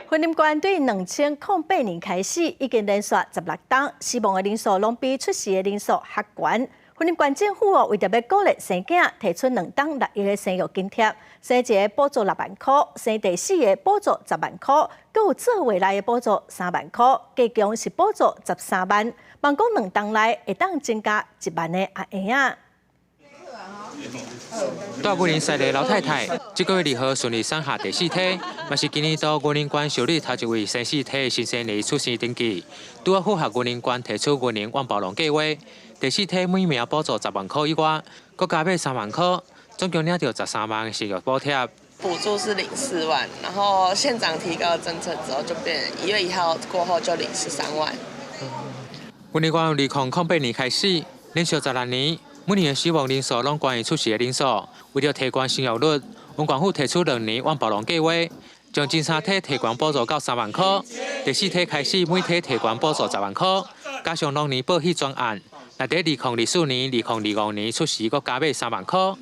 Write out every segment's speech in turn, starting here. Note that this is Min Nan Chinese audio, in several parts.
雲林縣對2008年開始，已經連續16冬，死亡的人數攏比出世的人數較懸。雲林縣政府哦，為著欲鼓勵生囝，提出兩冬6億的生育津貼，生一个補助6萬箍，生第四个補助10萬箍，閣有做未來的補助3萬箍，加總是補助13萬。望講兩冬內會當增加1萬个阿嬰仔。蹛雲林西螺老太太，這個月2號順利產下第四胎，嘛是今年度雲林縣受理頭一位生四胎的新生兒出生登記，拄好符合雲林縣提出雲林萬寶龍計畫，第四胎每名補助10萬箍以外，閣加碼3萬箍，總共領著13萬生育補貼。補助是領4萬，然後縣長提高政策之後，就變1月1號過後就領13萬。雲林縣2008年開始，連續16年，每年的死亡人數攏懸於出世的人數。為著提懸生育率，縣政府提出兩年萬寶龍計畫，將前三胎提懸補助到3萬箍，第四胎開始每胎提懸補助10萬箍，加上兩年報喜專案，若佇2024年、2025年出世，閣加碼3萬箍，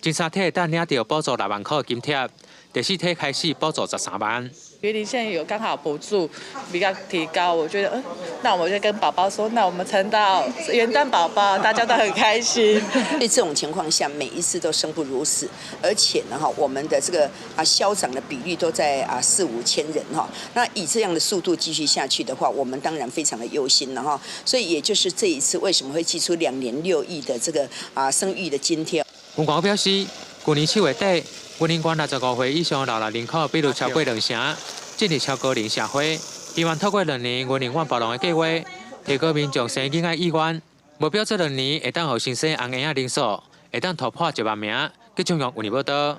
前三胎會當領著補助6萬箍的津貼，第四胎開始補助13萬。雲林縣有剛好補助比較提高，我覺得，那我就跟寶寶說，那我們撐到元旦寶寶，大家都很開心。在這種情況下，每一次都生不如死，而且呢，哈，我們的這個消長的比率都在四五千人哈。那以這樣的速度繼續下去的話，我們當然非常的憂心了哈。所以也就是這一次為什麼會祭出2年6億的這個生育的津貼。縣官表示，去年7月底，雲林縣65歲以上老年人口比率超過兩成，進入超高齡社會。希望透過兩年雲林萬寶龍的計畫，提高民眾生囡仔意願，目標這兩年會當予新生紅嬰仔人數會當突破1萬名。記者用雲林報導。